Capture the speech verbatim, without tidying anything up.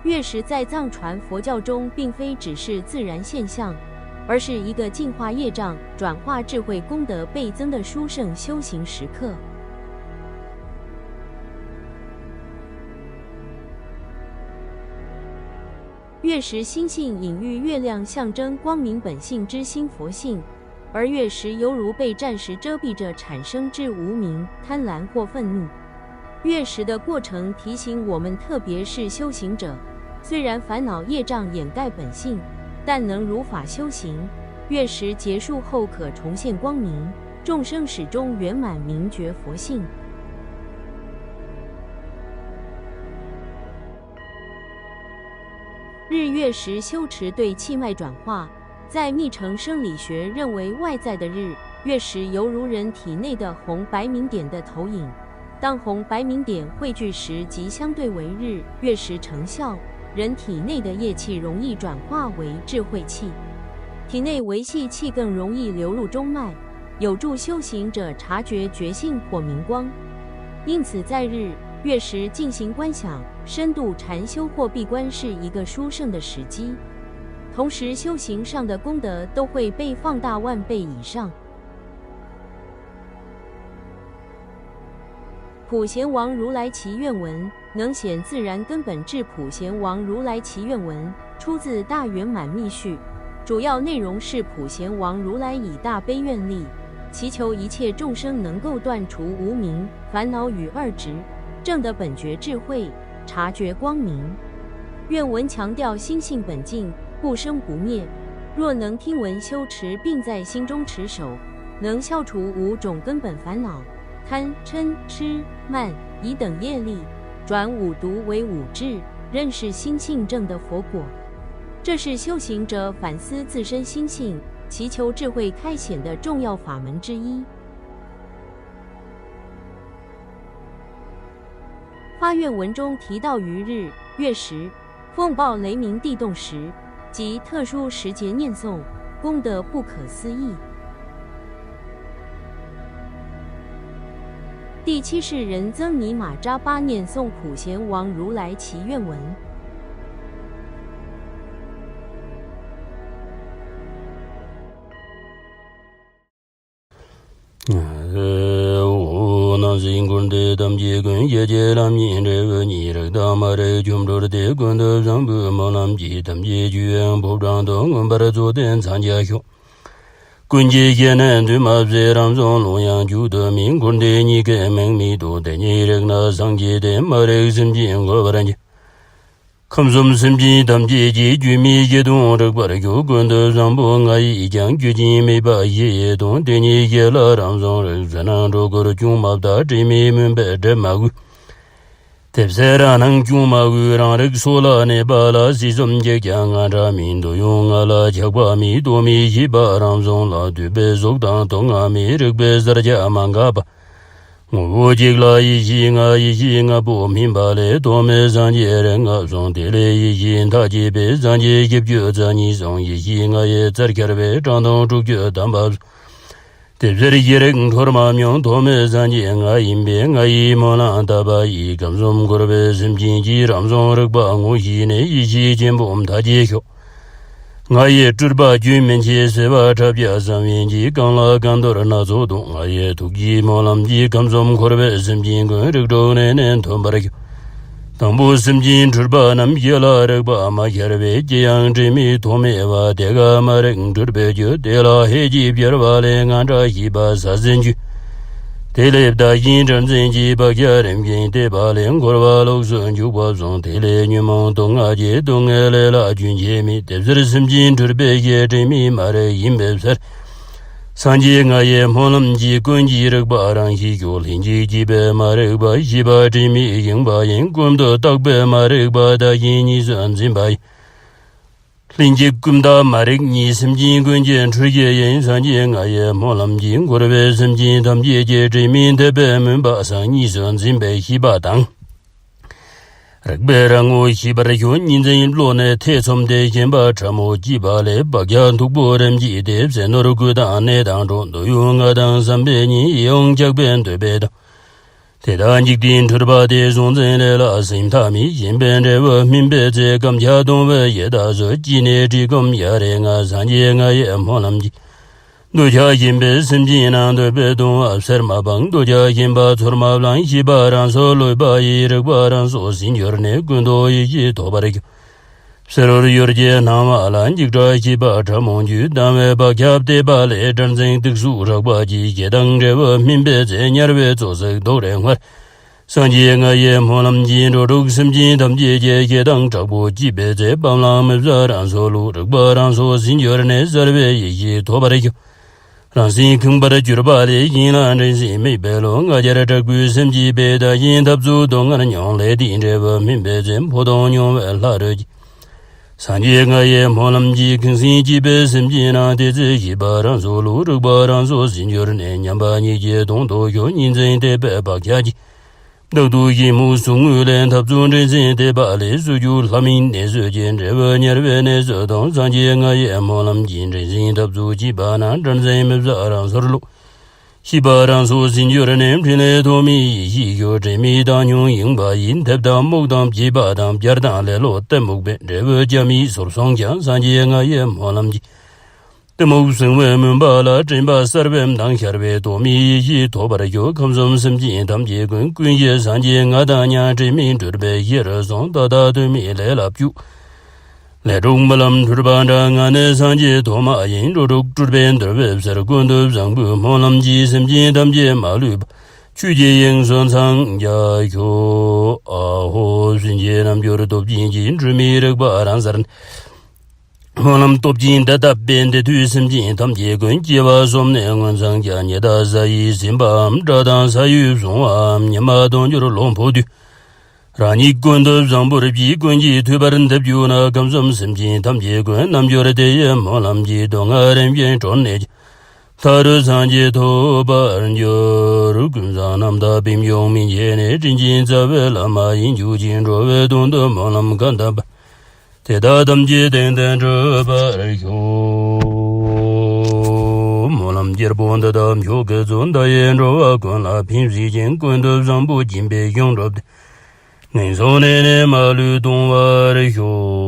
月食在藏传佛教中并非只是自然现象，而是一个净化业障、转化智慧功德倍增的殊胜修行时刻。月食星性隐喻月亮象征光明本性之心佛性，而月食犹如被暂时遮蔽着产生之无明、贪婪或愤怒。月食的过程提醒我们，特别是修行者，虽然烦恼业障掩盖本性，但能如法修行，月食结束后可重现光明，众生始终圆满明觉佛性。日月食修持对气脉转化，在密乘生理学认为，外在的日月食犹如人体内的红白明点的投影。当红白明点汇聚时，即相对为日月食成效，人体内的业气容易转化为智慧气，体内维系气更容易流入中脉，有助修行者察觉觉性或明光。因此，在日月食进行观想、深度禅修或闭关是一个殊胜的时机。同时，修行上的功德都会被放大万倍以上。普贤王如来祈愿文，能显自然根本智。普贤王如来祈愿文出自大圆满密续，主要内容是普贤王如来以大悲愿力，祈求一切众生能够断除无明、烦恼与二执，证得本觉智慧，察觉光明。愿文强调心性本净，不生不灭。若能听闻修持，并在心中持守，能消除五种根本烦恼：贪、嗔、痴、慢、疑等业力，转五毒为五智，认识心性，证得佛果。这是修行者反思自身心性、祈求智慧开显的重要法门之一。发愿文中提到于日月食、风暴雷鸣地动时，及特殊时节念诵，功德不可思议。第七世人曾尼玛扎巴念诵普贤王如来祈愿文。ནང་སྲིད་འཁོར་འདས་ཐམས་ཅད་ཀུན་ཁྱེད་ཀྱི་ལམ་ཡིན། འབྲས་བུ་ཉིད་རིགས་དང་མ་རིག་ཆོམ་འགྲོར་ཏེ། ཀུན་ཏུ་བཟང་པོའི་སྨོན་ལམ་གྱིས་ཐམས་ཅད་ཀྱི་ཕོ་བྲང་དུ་མངོན་པར་རྫོགས་ཏེ་མཚན་བརྒྱ་ཤོག། ཀུན་གྱི་ཞལ་ནས་འདུས་མ་བྱས་རང་བྱུང་ལུང་ཡང་མཇུག་ཏུ་མིན། འཁོར་འདས་གཉིས་ཀའི་མིང་མེད་དོ། དེ་ཉིད་རིག་ན་སངས་རྒྱས་ཏེ། མ་རིག་སེམས་ཅན་འགོད་པར་བྱེད། ཁམས་གསུམ་སེམས་ཅན་ཐམས་ཅད་ཀྱི་རྒྱུད་སྨིན་བྱེད་དོན་རིག་པར་ཞུ། ཀུན་ཏུ་བཟང་པོ་ང་ཡིས་ཀྱང་། རྒྱུད་ཆེན་དམིགས་པ་བཞི་ཡི་དོན། དེ་ཉིད་ཞལ་ལ་རང་བྱུང་རིག། བཟོད་ནམ་སྒྲོ་སྐུར་ཅུང་མ་བལྟ། དྲི་མེད་མུན་པས་བསྒྲིབས་མ་དགོས། དེ་ཚེ་རང་སྣང་ཅུང་མ་གོས། རང་རིག་སོ་ལ་གནས་པ་ལ། སྲིད་གསུམ་འཇིག་ཀྱང་ང་འདྲ་མིན། འདོད་ཡོན་ལྔ་ལ་ཆགས་པ་མེད། དོན་མེད་ཤེས་པ་རང་བྱུང་ལ། འདུས་པའི་གཟུགས་དང་དོན་ལྔ་མེད། རིག་པའི་གསལ་ཆ་མ་འགགས་པ། ངོ་བོ་གཅིག་ལ་ཡེ་ཤེས་ལྔ། ཡེ་ཤེས་ལྔ་པོ་སྨིན་པ་ལས། ཐོག་མའི་སངས་རྒྱས་རིགས་ལྔ་བྱུང་། དེ་ལས་ཡེ་ཤེས་མཐའ་ཡས་པའི། སངས་རྒྱས་བཞི་བཅུ་རྩ་གཉིས་བྱུང་། ཡེ་ཤེས་ལྔ་ཡི་རྩལ་ཤར་བས། གྲངས་དང་དྲུག་ཅུ་ཐམ་པ་བྱུང་། དེ་ཕྱིར་ཤེས་རིག་འཁྲུལ་མ་མྱོང་། ཐོག་མའི་སངས་རྒྱས་ང་ཡིན་པས། ང་ཡི་སྨོན་ལམ་བཏབ་པ་ཡིས། ཁམས་གསུམ་འཁོར་བའི་སེམས་ཅན་གྱི། རང་བྱུང་རིག་པ་ངོ་ཤེས་ནས། ཡེ་ཤེས་ཆེན་པོ་མཐའ་ཡས་ཤོག། ང་ཡི་སྤྲུལ་པ་རྒྱུན་མི་འཆད། བྱེ་བ་ཕྲག་བརྒྱ་བསམ་ཡས་ཀྱི། གང་ལ་གང་འདུལ་སྣ་ཚོགས་སྟོན། ང་ཡི་ཐུགས་ཀྱི་སྨོན་ལམ་གྱིས། ཁམས་གསུམ་འཁོར་བའི་སེམས་ཅན་ཀུན། རིགས་དྲུག་གནས་ནས་ཐོན་པར་ཤོག། དང་པོ་སེམས་ཅན་འཁྲུལ་པ་རྣམས། ཞལ་ལ་རིག་པ་མ་ཤར་བས། ཅི་ཡང་དྲི་མེད་ཐོག་མེད་པ། དེ་ཀ་མ་རིག་འཁྲུལ་པའི་རྒྱུ། དེ་ལ་ཧད་ཀྱིས་བྱེར་བ་ལས། ང་འདྲ་ཞེས་པ་ཟ་ཟིན་རྒྱུ། དེ་ལས་བདག་གཞན་དགྲར་འཛིན་གྱི། བག་ཆགས་རིམ་གྱིས་བརྟས་པ་ལས། འཁོར་བ་ལོགས་སུ་འཇུག་པ་བྱུང་། དེ་ལས་ཉོན་མོངས་སྡུག་བསྔལ་གྱི། སྡུག་བསྔལ་ལས་ལ་རྒྱུན་ཆད་མེད། དེ་ཕྱིར་སེམས་ཅན་འཁྲུལ་པའི་གཞི། དྲི་མེད་མ་རིག་ཡིན་པའི་ཕྱིར། སངས་རྒྱས་ང་ཡི་སྨོན་ལམ་གྱིས། ཀུན་གྱིས་རིག་པ་རང་ཤེས་ཤོག། ལྷན་ཅིག་སྐྱེས་པའི་མ་རིག་པ། ཤེས་པ་དྲི་མེད་ཡེངས་པ་ཡིན། ཀུན་ཏུ་བརྟགས་པའི་མ་རིག་པ། བདག་གཞན་གཉིས་སུ་འཛིན་པ་ཡིན། ལྷན་ཅིག་ཀུན་བརྟགས་མ་རིག་གཉིས། སེམས་ཅན་ཀུན་གྱི་འཁྲུལ་གཞི་ཡིན། སངས་རྒྱས་ང་ཡི་སྨོན་ལམ་གྱིས། འཁོར་བའི་སེམས་ཅན་ཐམས་ཅད་ཀྱི། དྲི་མེད་འཐིབས་པའི་མུན་པ་སངས། གཉིས་སུ་འཛིན་པའི་ཤེས་པ་དང་། རིག་པའི་རང་ངོ་ཤེས་པར་ཞུ། གཉིས་འཛིན་བློ་ནི་ཐེ་ཚོམ་སྟེ། ཞེན་པ་ཕྲ་མོ་སྐྱེས་པ་ལས། བག་ཆགས་མཐུག་པོ་རིམ་གྱིས་འཐིབས། ཟས་ནོར་གོས་དང་གནས་དང་གྲོགས། འདོད་ཡོན་ལྔ་དང་བསམ་པའི་གཉིས། ཡིད་འོང་ཆགས་པས་འདོད་པའི་དང་། དེ་དག་འཇིག་རྟེན་འཁྲུལ་པ་དེ་སྲོག་འཛིན་ལས་ལ་སེམས་ཐག་མེད་བཞིན་པའི་འབྲས་བུ་སྨིན་པའི་ཚེ། རྐམ་ཆགས་གདུང་བའི་ཡི་དྭགས་སུ་ཅི་ནས་བྲིས་སྐོམ་ཡ་རེ་ང་། སངས་རྒྱས་ང་ཡི་སྨོན་ལམ་གྱིས། འདོད་ཆགས་ཞེན་པའི་སེམས་ཅན་རྣམས། འདོད་པའི་གདུང་བ་སེལ་མ་སྤང་། འདོད་ཆགས་ཞེན་པ་ཚོར་མ་བླང་། ཤེས་པ་རང་སོར་ལུས་པ་ཡི། རིག་པ་རང་སོར་ཟིན་གྱུར་ནས། ཀུན་རྟོག་ཡེ་ཤེས་ཐོབ་པར་གྱུར། བསེ་རུར་གཡུལ་གྱི་སྣང་བ་ལ། འཇིགས་སྐྲག་ཤེས་པ་ཕྲ་མོ་འགྱུས། སྡང་བའི་བག་ཆགས་བརྟས་པ་ལས། དགྲར་འཛིན་སྡིགས་གཟུགས་རགས་པ་གྱིས། ཞེ་སྡང་འབྲས་བུ་སྨིན་པའི་ཚེ། དམྱལ་བའི་མཚོ་ཟེགས་རྡོག་རེ་སྔར། སངས་རྒྱས་ང་ཡི་སྨོན་ལམ་གྱིས། འགྲོ་དྲུག་སེམས་ཅན་ཐམས་ཅད་ཀྱི། ཞེ་སྡང་དྲག་པོ་བཅས་པའི་ཚེ། སྤང་བླང་མི་བཟད་རང་སོར་ལུས། རིག་པ་རང་སོར་ཟིན་གྱུར་ནས། གསལ་བའི་ཡེ་ཤེས་ཐོབ་པར་གྱུར། རང་སེམས་ཁེངས་པར་གྱུར་པ་ལས། གཞན་ལ་འགྲན་སེམས་མེད་པའི་བློ། ང་རྒྱལ་དྲག་པོའི་སེམས་བསྐྱེད་པས། བདག་གཞན་འཐབ་རྩོད་སྡུག་བསྔལ་མྱོང་། ལས་དེའི་འབྲས་བུ་སྨིན་པའི་ཚེ། འཕོ་ལྟུང་མྱོང་བའི་ལྷ་རུ་སྐྱེ། སངས་རྒྱས་ང་ཡི་སྨོན་ལམ་གྱིས། ཁེངས་སེམས་བསྐྱེད་པའི་སེམས་ཅན་རྣམས། དེ་ཚེ་ཤེས་པ་རང་སོར་ལུས། རིག་པ་རང་སོར་ཟིན་གྱུར་ནས། ཉམས་པ་ཉིད་ཀྱིས་དོན་རྟོགས་ཤོག། གཉིས་འཛིན་བརྟས་པའི་བག་ཆགས་ཀྱིས། བདག་སྡུག་ཞེན་མུག་ཟུག་རྔུ་ལས། འཐབ་རྩོད་འགྲན་སེམས་བརྟས་པ་ལས། སྲོག་གཅོད་ལྷ་མིན་གནས་སུ་སྐྱེ། འབྲས་བུ་དམྱལ་བའི་གནས་སུ་ལྟུང་། སངས་རྒྱས་ང་ཡི་སྨོན་ལམ་གྱིས། འགྲན་སེམས་འཐབ་རྩོད་བཅས་པ་རྣམས། དགྲར་འཛིན་མི་བཟད་རང་སོར་ལུས། ཤེས་པ་རང་སོར་ཟིན་གྱུར་ནས། འཕྲིན་ལས་ཐོགས་མེད་ཡེ་ཤེས་ཤོག། དྲན་མེད་བཏང་སྙོམས་ཡེངས་པ་ཡིས། འཐེབ་དང་རྨུགས་དང་བརྗེད་པ་དང་། བྱར་དང་ལེ་ལོ་གཏི་མུག་པས། འབྲས་བུ་སྐྱབས་མེད་ཟུར་སོང་ཀྱང་། སངས་རྒྱས་ང་ཡི་སྨོན་ལམ་གྱིས། གཏི་མུག་སེལ་བའི་མུན་པ་ལ། དྲན་པ་གསལ་བའི་མདངས་ཤར་བས། རྟོག་མེད་ཡེ་ཤེས་ཐོབ་པར་ཤོག། ཁམས་གསུམ་སེམས་ཅན་ཐམས་ཅད་ཀུན། ཀུན་གཞི་སངས་རྒྱས་ང་དང་མཉམ། དྲན་མེད་འཁྲུལ་པའི་གཞི་རུ་སོང་། ད་ལྟ་དོན་མེད་ལས་ལ་སྤྱོད། ལས་དྲུག་རྨི་ལམ་འཁྲུལ་པ་འདྲ། ང་ནི་སངས་རྒྱས་ཐོག་མ་ཡིན། འགྲོ་དྲུག་སྤྲུལ་པས་འདུལ་བའི་ཕྱིར། ཀུན་ཏུ་བཟང་པོའི་སྨོན་ལམ་གྱིས། སེམས་ཅན་ཐམས་ཅད་མ་ལུས་པ། ཆོས་ཀྱི་དབྱིངས་སུ་འཚང་རྒྱ་ཤོག། ཨ་ཧོ། གསོན་བྱེད་རྣལ་འབྱོར་སྟོབས་ཆེན་གྱིས། འཁྲུལ་མེད་རིག་པ་རང་གསལ་ནས། སྨོན་ལམ་སྟོབས་ཆེན་འདི་བཏབ་པས། འདི་ཐོས་སེམས་ཅན་ཐམས་ཅད་ཀུན། སྐྱེ་བ་གསུམ་ནས་མངོན་འཚང་རྒྱ། ཉི་ཟླ་གཟའ་ཡིས་ཟིན་པའམ། དགྲ་དང་ས་གཡོས་བཟུང་བའམ། ཉི་མ་ལྡོག་འགྱུར་ལོ་འཕོ་དུས། རང་ཉིད་ཀུན་ཏུ་བཟང་པོར་བགྱིས། ཀུན་གྱིས་ཐོས་པར་འདི་བརྗོད་ན། ཁམས་གསུམ་སེམས་ཅན་ཐམས་ཅད་ཀུན། རྣལ་འབྱོར་དེ་ཡི་སྨོན་ལམ་གྱིས། སྡུག་བསྔལ་རིམ་བཞིན་གྲོལ་ནས་ཀྱང་། མཐའ་རུ་སངས་རྒྱས་ཐོབ་པར་འགྱུར། ཀུན་བཟང་རྣམ་དག་པད་འབྱུང་མན་ཆད་ནས། དྲིན་ཅན་རྩ་བའི་བླ་མ་ཡིན་གྱུར་ཅིག། འགྲོ་བའི་དོན་དུ་སྨོན་ལམ་གང་བཏབ་པ། དེ་དག་ཐམས་ཅད་གཏན་གཏན་འགྲུབ་པར་ཤོག། སྨོན་ལམ་རྒྱལ་པོ་འདི་དག་མཆོག་གི་གཙོ། འདི་ཡིས་འགྲོ་བ་ཀུན་ལ་ཕན་གཟིགས་ཤིང་། ཀུན་ཏུ་བཟང་པོ་སྦྱིན་པའི་གཞུང་གྲུབ་སྟེ། ངན་སོང་གནས་ནས་མ་ལུས་ལྡང་བར་ཤོག།